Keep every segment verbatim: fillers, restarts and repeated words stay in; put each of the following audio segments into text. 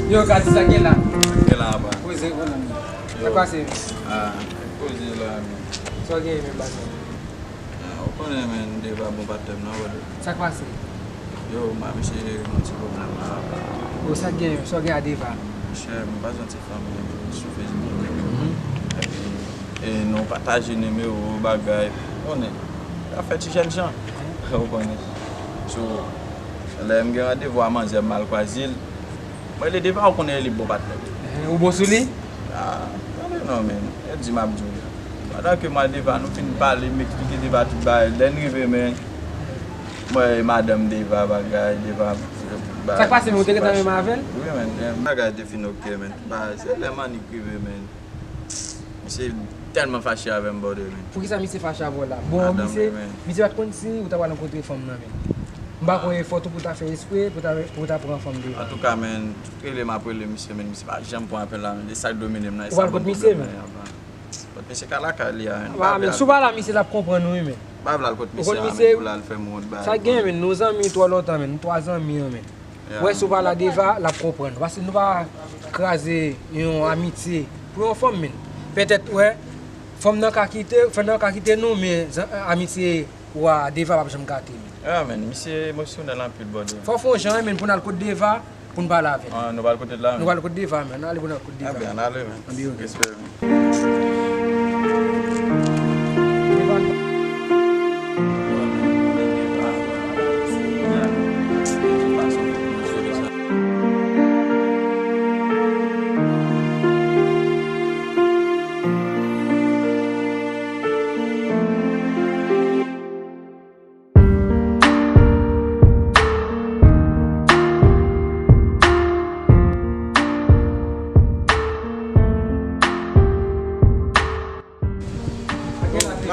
Yo, Gadi, sa gen la? Sa gen la, apa? Poze, konnen. Sa k pase? Ah, poze la, men. Sa w gen, men, baz? Ah, ou konnen, men, Deva bon patnè m nan, brother. Sa k pase? Yo, m a misye yon ti pwoblèm la, apa. O, sa k gen, sa w gen a Deva? Monchè, m baz yon ti fanm, men, sou Facebook. Mhm. Epi, e, nou pataje nimewo, bagay, ou konnen. Afè ti jèn jan, ou konnen. So, lè m gen randevou a manzè, m al kwaze l. Mwen rele Deva, ou konnen li bon patnè. Ehe, ou bon sou li? Ah, tande non, men. E di m ap di w. Pandan ke mwen Deva, nou fin pale, m eksplike Deva tout bagay. Lè n rive, men, mwen e madanm Deva, bagay, Deva, bagay. Sa k pase, men, ou te gentan renmen avè l? Wi, men, bagay te fin oke, men. Bagay, se lè m annik rive, men. Misye tèlman fache avè m, brother, men. Poukisa misye fache avè w la? Bon, misye, misye pa t konn si ou ta pral rankontre fanm nan, men. M pa kwè e fòt ou pou ta fè espre, pou ta, pou ta pran fanm Deva. Antouka, men, tout rele m ap rele misye, men, misye pa janm pran apèl la, men. E sa k domine m nan, e sa k domine m nan, men. Kot misye ka lakay li a, men. Ah, men, si w pa la, misye t ap konprann ou, wi, men. M pa vle al kot misye a, men, pou l al fè m wont bagay. Sa gen, men, nou zanmi twò lontan, men, nou twa zanmi an, men. Wè, si w pa la Deva, l ap konprann. Paske nou pa kraze yon amitye pou yon fanm, men. Petèt, wè, fanm nan ka kite, fanm nan ka kite nou, men zan-, amitye ou a Deva p ap janm gate, men. Ah, men, misye emosyonèl anpil, brother. Fò w fè yon jan, men, pou n al kot Deva, pou n pale avè l. Ah, nou pral kote l la, men. Nou pral kot Deva, men. Ann ale pou n al kot Deva. Ah, ben, ann ale, men. Ann ale, ok. Respè, men.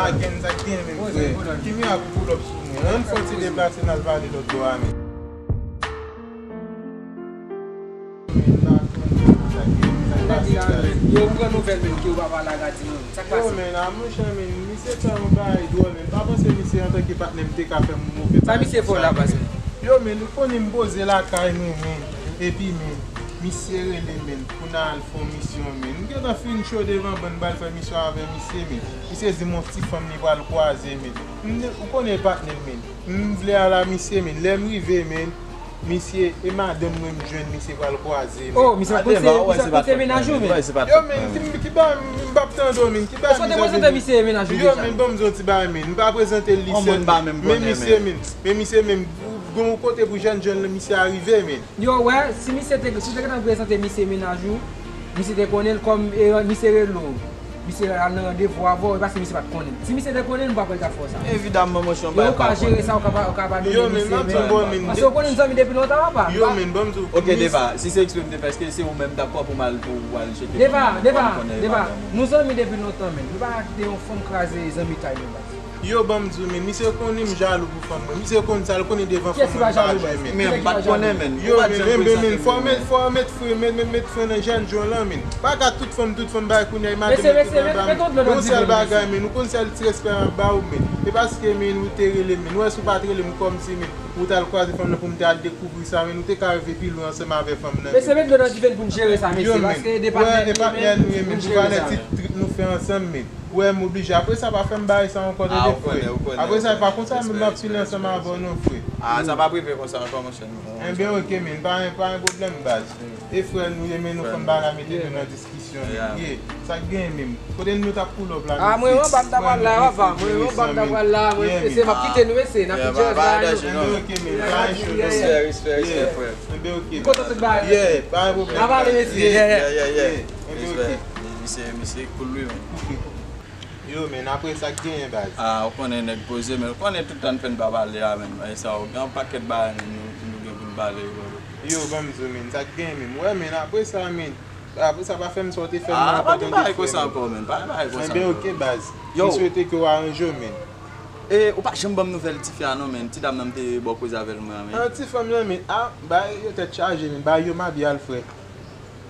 Magen, sa k gen menm, frè? Ki mirak ou pull up sou mwen? Ann fè yon ti deplase n al pale lòt bò a, men. Yo, ou pran nouvèl menm ke ou pa pale a Gadi non. Sa k pase? Yo, men, a monchè, men, misye fè yon bagay dwòl, men. M pa panse misye antanke patnè m te ka fè m move bagay konsa. Sa misye fè w la, pase? Yo, men, ou konnen m poze lakay mwen, men. Epi, men, misye rele, men, pou n al fè yon misyon, men. M gentan fin cho devan bann, m pral fè misyon avè misye, men. Misye di m yon ti fanm li pral kwaze, men. M, ou konnen patnè m, men. M vle al a misye, men. Lè m rive, men, misye, e madanm mwen m jwenn, misye pral kwaze, men. Oh, misye pa t konn se, misye pa t konn se mennaj ou, men. Yo, men, ki, ki ba, m p ap tande w, men. Ki ba misye mennaj ou deja? Yo, men, ban m di yon ti bagay, men. M pa prezante l li sèl, men misye, men. Men misye, men, gon yon kote pou jèn jèn misye a rive, men. Yo, wè, si misye te, si w te gentan prezante misye mennaj ou, misye te konnen l kòm, e, misye rele w. Misye al nan randevou avè w, e paske misye pa t konnen. Si misye te konnen, m pa kwè l t ap fè w sa. Evidamman, monchè, yon bagay pa konnen. Yo, ou ka jere sa, ou ka pa, ou ka padone misye, men. Paske ou konnen n zanmi depi lontan, papa. Yo, men, ban m di w. Ok, Deva, si se eksprè m te fè, èske se ou menm m t ap pran pou m al, pou w al tcheke fanm nan? Deva, Deva, nou zanmi depi lontan, men. Nou pa kite yon fanm kraze zanmitay nou, baz. Yo, ban m di w, men, misye konnen m jalou pou fanm mwen. Misye konn sa, l konnen devan fanm mwen m pa jwe, men. Men m pa t konnen, men. Yo, men, men, men, fò w met, fò w met fren, met, met, met fren nan jèn jan w lan, men. Pa gad tout fanm, tout fanm bay kounye a, madanm yo tout anba m. Yon sèl bagay, men, ou konn sèl ti respè m ap ba ou, men. E paske, men, ou te rele m, men. Ou wè si w pa t rele m kòmsi, men, ou t al kwaze fanm nan pou m te al dekouvri sa, men, ou te ka rive pi lwen ansanm avè fanm nan, men. Mesye, met dlo nan dife n pou n jere sa, mesye, paske de patnè nou ye, men, pou valè ti trip nou fè ansanm, men. Ou wè, m oblije. Apre sa, pa fè m bagay sa ankò, tande, frè. Apre sa, pa konsa m ap file ansanm avè w non, frè. Ah, sa p ap rive konsa ankò, monchè. Enben, ok, men, pa, pa gen pwoblèm, baz. E frè nou ye, men nou fè m bagay la mete nou nan diskisyon, men. Ye, sa k gen menm? Kote nou t ap pull up la, mesye? Ah, mwen anba m ta pral la, papa. Mwen anba m ta pral la, mwen, mesye, m ap kite nou, mesye. N ap fè jazz la, nou. Enben, ok, men, pa gen cho, respè, respè, respè, frè. Enben, ok, baz. Kontan tout bagay. Yeah, pa gen pwoblèm. N ap ale, mesye. Yeah, yeah, yeah, yeah. Enben, ok. Misye, misye cool, wi, men. Yo, men, apre sa k genyen, baz? Ah, ou konnen nèg poze, men ou konnen tout tan n fè n pa pale a, men. E sa, ou gen yon pakèt bagay, men, nou, nou gen pou n pale, bro. Yo, ban m di w, men, sa k genyen, men. Wè, men, apre sa, men. Apre sa, pa fè m sa w te fè m nan. Ah, pa gen bagay konsa ankò, men. Pa gen bagay konsa ankò. Enben, ok, baz. Yo. M swete ke w aranje w, men. E, ou pa janm ban m nouvèl tifi a, non, men. Ti dam nan m te bò koze avè l, mwen, men. Ah, ti fanm nan, men. Ah, bagay yo tèt chaje, men. Bagay yo mabyal, frè.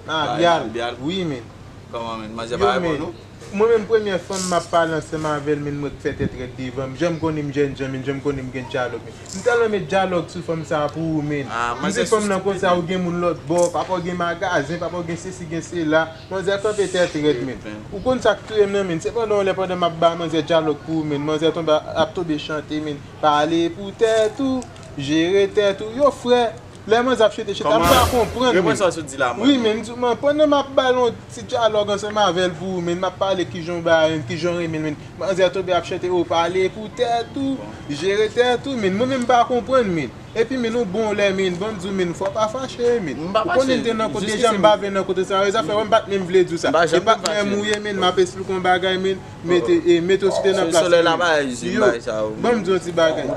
Mabyal. Wi, men. Kòman, men? Manzè pa reponn ou? Mwen menm, premyè fanm m ap pale ansanm avè l, men mwen k fè tèt rèd devan m. Jan m konnen m jènjan, men jan m konnen m gen dyalòg, men. M tèlman met dyalòg sou fanm sa a pou ou, men. M di fanm nan konsa, ou gen moun lòt bò, papa w gen magazen, papa w gen sesi, gen sela. Manzè kanpe tèt rèd, men. Ou konn sa k touye m nan, men. Se pandan yon lè, pandan m ap ba manzè dyalòg pou ou, men. Manzè tonbe ap tonbe chante, men. Pale pou tèt ou, jere tèt ou. Yo, frè, lè manzè ap chante, chante, m pa konprann, men. Reprann sa w sot di la, mwen. Wi, men, m di w, men, pandan m ap ba l yon ti dyalòg ansanm avè l pou ou, men, m ap pale kijan w ba, men, kijan w renmen l, men. Manzè tonbe ap chante, o, pale pou tèt ou, jere tèt ou, men. Mwen menm m pa konprann, men. Epi, men, yon bon lè, men, ban m di w, men, fò w pa fache, men. Ou konnen m te nan kote, deja m pa vle nan kote sa yo, sa fè wè m pa t menm vle di w sa. E patnè m ou ye, men, m ap esplike yon bagay, men. Mete, e, mete w site nan plas ou, men. Yo, ban m di yon ti bagay.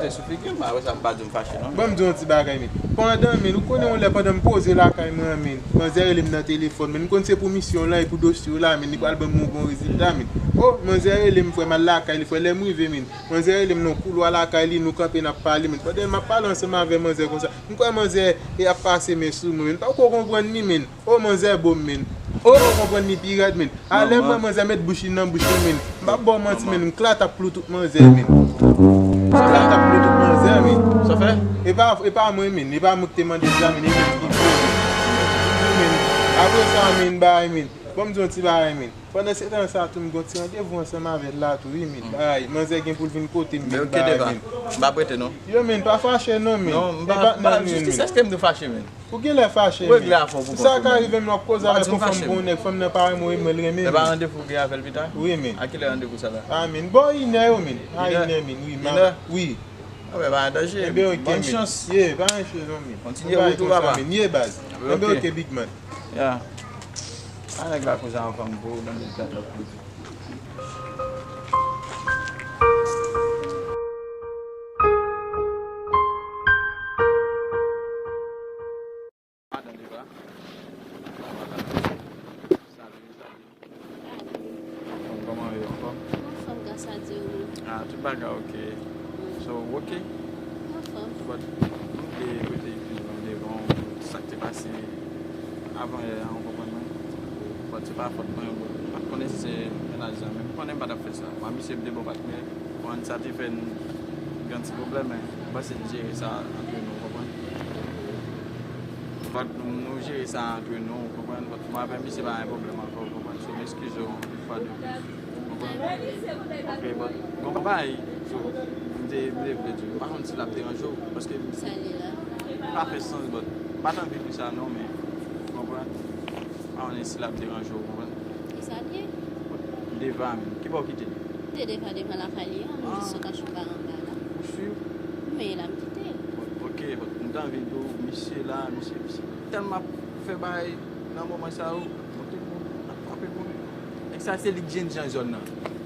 Ban m di yon ti bagay, men. Pandan, men, ou konnen yon lè pandan m poze lakay mwen an, men, manzè rele m nan telefòn, men, m konn se pou misyon lan e pou dosye w la, men, li pral ban m yon bon rezilta, men. O, manzè rele m, frè, m al lakay li, frè, lè m rive, men, manzè rele m nan koulwa lakay li, nou kanpe, n ap pale, men. Pandan m ap pale ansanm avè manzè konsa, m kwè manzè e ap pase men sou mwen, men. M poko konprann li, men. O, manzè bo m, men. O, ou konprann li pi rèd, men. A lè m wè manzè met bouch li nan bouch mwen, men. M p ap ba w manti, men. M klate ap plou tout manzè, men. M klate ap plou tout manzè, men. Sa fè? E pa, e pa mwen, men. E pa mwen ki te mande l la, men. E mwen ki fè l, men. Apre sa, men, bay, men. Ban m di yon ti bagay, men. Pandan se tan sa tou, m gen yon ti randevou ansanm avè l la tou, wi, men. Bay, manzè gen pou l vin kote m, men, bay, men. M p ap rete, non. Yo, men, pa fache, non, men. Non, m pa, m pa, jistis, èske m dwe fache, men? Ou genlè fache, men. Ou regle afè w pou kont ou, men. Sa ka rive m, m ap koze avèk yon fanm, bon nèg, fanm nan pa renmen w, men l renmen, men. E pa randevou w gen avè l pita? Wi, men. A kilè randevou sa la? A, men. Bò inè yo, men. A inè, men, wi, ma, wi. A, men, pa gen danje. Enben, oke, men. Bòn chans. Ye, pa gen chans, non, men. Kontinye wout ou, papa. Ye, baz. Enben, oke, big man. Ya. A, nèg la koze ansanm pou w nan leta tòp. Madan Deva. Madan. Salut, salut. Kòman w ye, anfòm? Anfòm, gras a Dye, wi. Ah, tout bagay ok. Wi. So, ou ok? Anfòm. But, m te rete epi devan, devan, sa k te pase avan yè a, ou konprann mwen? But, se pa fòt mwen, but, m pa t konnen si se mennaj lan, men m konnen m pa t ap fè sa. Mwen, misye m te bon patnè, konprann, sa te fè n gen ti pwoblèm, men m panse n jere sa antre nou, ou konprann? But, nou jere sa antre nou, ou konprann? But, mwen avè misye pa gen pwoblèm ankò, ou konprann? So, m eskize w yon fwa de plis. Ou konprann? Ok, but, gon bagay, so, m te, m te vle di w, m pa konn si l ap deranje w, paske m, sa li la, pa fè sans, but, m pa t anvi di sa non, men, ou konprann? M pa konnen si l ap deranje w, ou konprann? Kisa l ye? Deva, men, ki bò w kite l? M te Deva devan lakay li an, m jis sot achte yon bagay anba la. Ou si? M meye la, m kite l. Ok, but, m t anvi di w, misye la, misye, misye tèlman ap fè bagay nan moman sa yo, monte moun, ap frape moun. Nèg sa se li k jennjan zòn nan.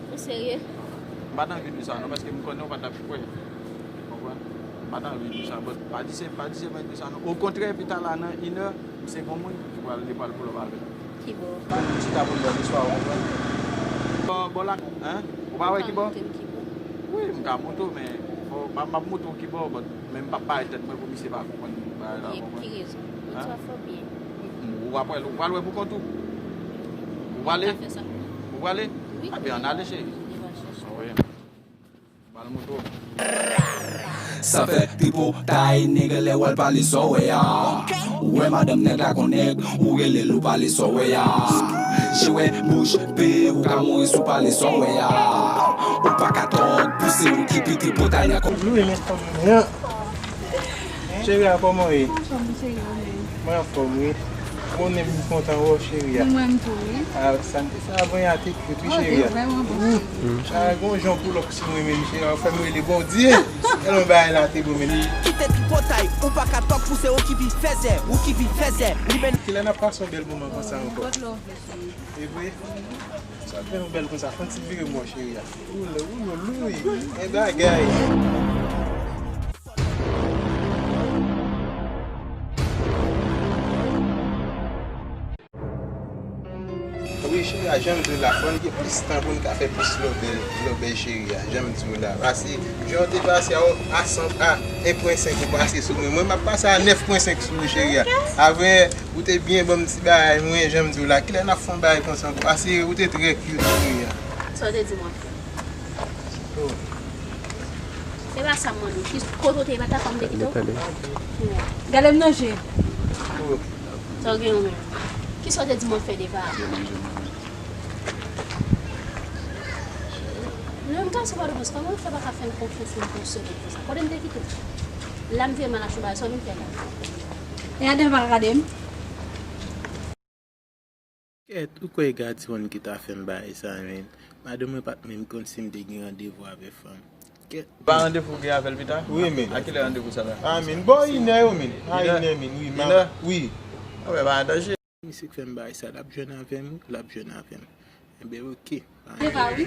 Ou serye? M pa t anvi di w sa non, paske m konnen w pa t ap kwè. Konprann? M pa t anvi di w sa, but pa di se, pa di se mwen di w sa non. Okontrè, pita la nan inè, misye gon moun ki pral, li pral pull up avè l. Ki bò? Pou nou chita pou n bwè listwa, ou konprann? Bò, bò la, hein? Ou pa wè ki bò? Ou ka montre m ki bò? Wi, m ka montre w, men fò, m ap, m ap montre w ki bò, but, men m p ap parèt tèt mwen pou misye pa konprann bagay la, ou konprann? Ki rezon? Hein? Ou ap wè, ou pral wè pou kont ou. Ou prale? Ou prale? Wi. Ebyen, ann ale, cheri. Ann ale. Sa fè tripotay, nèg, lè w al pale sa w wè a. Ou wè madanm nèg la gon nèg, ou rele l, ou pale sa w wè a. Je wè bouch pe, ou ka mouri si w pale sa w wè a. Ou pa ka tòg, pouse ou ki pi tripotay nan kò. Louis, men fanm mwen an. Cheri a, kòman w ye? Anfòm, cheri, ou menm? Mwen anfòm, wi. Konnen m kontan wè w, cheri a. Mwen menm tou, wi. A, sa, sa vanyan te kyut, wi, cheri a. Oh, li vrèman bon, cheri. A, gon jan w pull up sou mwen menm, cheri a, w fè m rele Bondye. Tèlman bagay la te bon, men. Kite tripotay, ou pa ka tòg, pouse ou ki pi fèzè, ou ki pi fèzè. Li men. Kilè n ap pase yon bèl moman konsa ankò? God love, cheri. E vre? Sa fè nou bèl konsa, fè yon ti vire mwen, cheri a. Ou lou, ou lou, wi. E bagay. Wi, cheri a, jan m di w la, fò n gen plis tan pou n ka fè plis lòbèy, lòbèy, cheri a, jan m di w la. Pase, jan w te pase a, a san, a en pwen senk ou pase sou mwen. Mwen, m ap pase a nèf pwen senk sou ou, cheri a. Avè, ou te byen ban m ti bagay mwen, jan m di w la. Kilè n ap fè yon bagay konsa ankò? Pase, ou te trè cute, cheri a. Sa w te di mwen fè? Oh. Se pa sa m mande w. Ki kote w te ye, pa ta fè m te kite w? Gade m nan je. Oh. Sa w gen ou menm? Kisa w te di mwen fè devan? Menm gason Pòtoprens, kòman w fè pa ka fè m konfyans menm pou yon segonn konsa? Kote m te kite w? La m vye mal achoubay, sa w vin fè la? E Adan pa ka gade m? Kèt, ou kwè e Gadson ki ta fè m bagay sa, men? Madanm mwen pa t menm konn si m te gen randevou avè fanm. Kèt. Pa randevou gen avè l pita? Wi, men. A kilè randevou sa la? A, men, bò inè yo, men. A inè, men, wi, ma, wi. Anben, pa an danje. Misye k fè m bagay sa, l ap jwenn avè m, wi, l ap jwenn avè m. Enben, oke. Se pa wi.